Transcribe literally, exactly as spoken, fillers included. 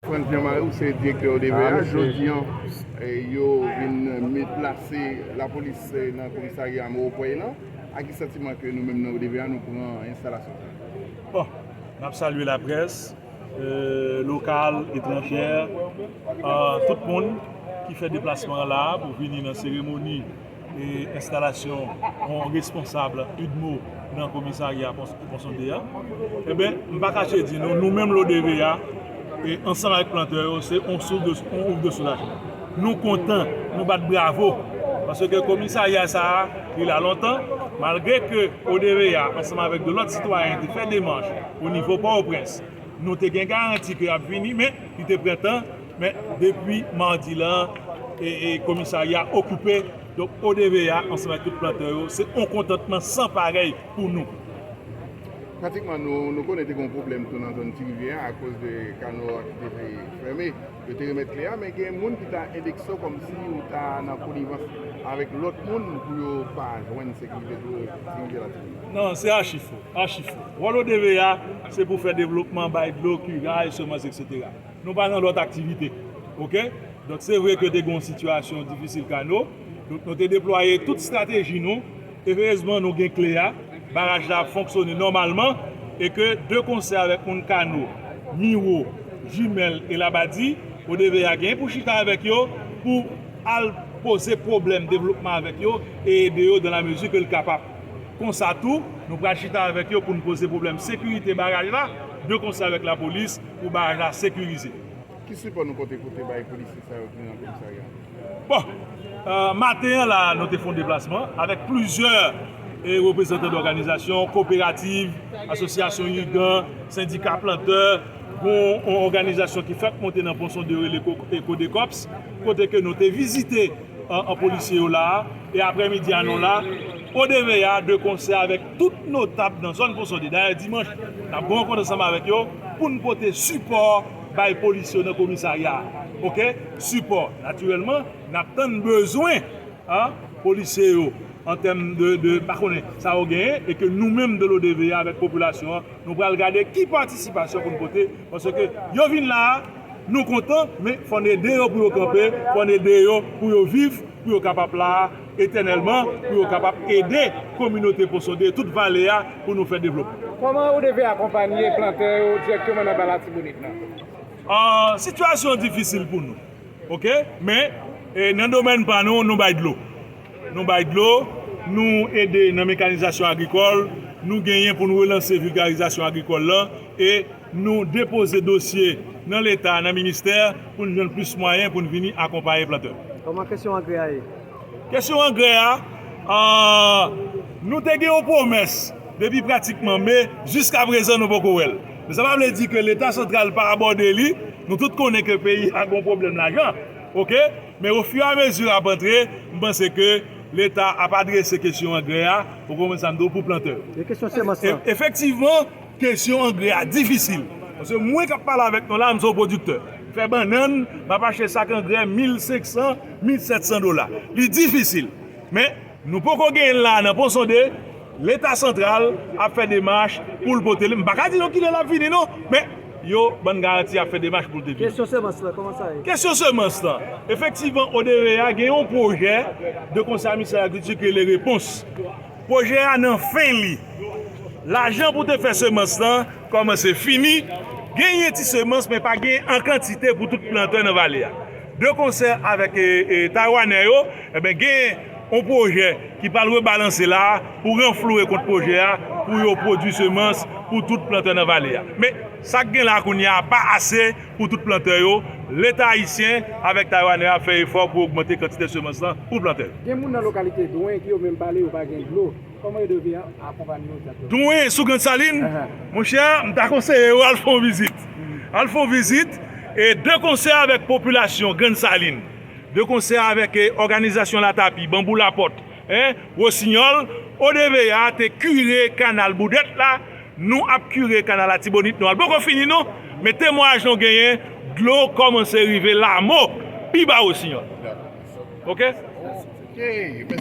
Frantz Jean Marie, ou se direktè O D V A. Jodi an, eh, yo vin met plase lapolis, eh, nan komisarya Mawopwèy lan. Ak ki santiman ke nou menm nan O D V A nou pran enstalasyon sa a? Bon, n ap salye laprès, eh, lokal, etranjè, eh, tout moun ki fè deplasman an la a pou vini nan seremoni e enstalasyon yon responsab UDMO nan komisarya Pon-, Ponsonde a. Eben, m pa kache di nou, nou menm O D V A, e ansanm avèk plantè yo, se yon souf de, yon ouf de soulajman. Nou kontan, nou bat bravo, paske komisarya sa a, li la lontan, malgre ke O D V A, ansanm avèk de lòt sitwayen, te fè demach o nivo Pòtoprens, nou te gen garanti ke y ap vini, men li te pran tan, men depi madi lan, e, e komisarya okipe. Donk, O D V A, ansanm ak tout plantè yo, se yon kontantman san parèy pou nou. Pratikman, nou, nou konnen te gen yon pwoblèm tou nan zòn Ti Rivyè a, akoz de kano a ki te fèmen. Yo te remèt kle a, men gen moun ki ta endekse w kòmsi ou ta nan konivans avèk lòt moun pou yo pa jwenn sekirite tou Ti Rivyè la. Non, se achi fo, achi fo. Wòl O D V A, se pou fè devlopman, bay dlo, kiray, semans, etsetera. Nou pa nan lòt aktivite. Oke? Donk, se vre ke te gen yon sitiyasyon difisil kano. Donk, nou te deplwaye tout estrateji nou. Erezman, nou gen kle a. Baraj la ap fonksyone nòmalman. E ke de konsè avèk moun kano, Miwo, Jimèl e Labadi, O D V A gen pou chita avèk yo, pou al poze pwoblèm devlopman avèk yo e ede yo dans la mesure que l kapab. Konsa tou, nou pral chita avèk yo pou n poze pwoblèm sekirite baraj la, de konsè avèk lapolis, pou baraj la sekirize. Ki sipò nou konte pote bay polisye sa yo ki nan komisarya? Bon, eh, maten an la, nou te fè yon deplasman avèk plizyè, eh, reprezantan dòganizasyon, koperativ, asosyasyon igan, sendika plantè, gon yon òganizasyon ki fèk monte nan Ponsonde yo rele Ko-, eh, Kodekops, kote ke nou te vizite an, an polisye yo la a, e aprèmidi a nou la, O D V A de konsè avèk tout notab nan zòn Ponsonde. Dayè, dimanch, n ap gen yon rankont ansanm avèk yo pou n pote sipò bay polisye yo nan komisarya a. Oke? Sipò. Natirèlman, n ap tann bezwen, an, polisye yo an tèm de, de, pa konnen sa yo genyen, e ke nou menm de l'O D V A avèk popilasyon an, nou pral gade ki patisipasyon pou n pote, paske yo vin la a, nou kontan, men fò n ede yo pou yo kanpe, fò n ede yo pou yo viv, pou yo kapab la a etènèlman, pou yo kapab ede kominote Ponsonde, tout vale a, pou nou fè devlopman. Kòman O D V A akonpanye plantè yo dirèkteman nan ba Latibonit lan? Ah, sitiyasyon an difisil pou nou. Oke? Men, eh, nan domèn pa nou, nou bay dlo. Nou bay dlo, nou ede nan mekanizasyon agrikòl, nou genyen pou nou relanse vilgarizasyon agrikòl lan, e nou depoze dosye nan Leta, nan ministè, pou n jwenn plis mwayen pou n vini akonpaye plantè. Kòman kesyon angrè a ye? Kesyon angrè a, ah, nou te gen yon pwomès depi pratikman me, jiskaprezan nou poko wè l. Men sa pa vle di ke Leta santral pa abòde li, nou tout konnen ke peyi a gon pwoblèm lajan, oke? Men ofiramezi l ap antre, m panse ke Leta ap adrese kesyon angrè a, ou konprann sa m di w, pou plantè yo. E kesyon semans lan? E, efektivman, kesyon angrè a difisil. Paske mwen k ap pale avèk nou la, m se yon pwodiktè. M fè bannann, m ap achte sak angrè mil senk san, mil sèt san dola. Li difisil. Men, nou poko genyen l la nan Ponsonde, Leta santral ap fè demach pou l pote li. M pa ka di nou kilè l ap vini non, men yo ban n garanti y ap fè demach pou l te vini. Kesyon semans lan, kòman sa ye? Kesyon semans lan, efektivman, O D V A gen yon pwojè de konsè a Ministè Lagrikilti ki rele Repons. Pwojè a nan fen li. Lajan pou te fè semans lan kòmanse fini. Genyen ti semans, men pa gen an kantite pou tout plantè nan vale a. De konsè avèk, e, e, Taywanè yo, eben, gen yon pwojè ki pral rebalanse la pou ranflouwe kont pwojè a, pou yo pwodui semans pou tout plantè nan vale a. Men, sa k gen la kounye a pa ase pou tout plantè yo. Leta ayisyen avèk Taywanè ap fè efò pou ogmante kantite semans lan pou plantè yo. Gen moun nan lokalite Dwen ki yo menm pale yo pa gen dlo. Kòman yo devyen akonpanye yo egzakteman? Dwen sou Grann Salin? Ahan. Monchè, m ta konseye yo al fè yon vizit. Al fè yon vizit, e de konsè avèk popilasyon Grann Salin, de konsè avèk, e, òganizasyon Latapi, Banbou Lapòt, en, Wosinyòl, O D V A te kire kanal Boudèt la, nou ap kire kanal Latibonit, nou al poko fini non, men temwayaj nou genyen, dlo kòmanse rive Lamo, pi ba Wosinyòl. Oke? Oke, mèsi.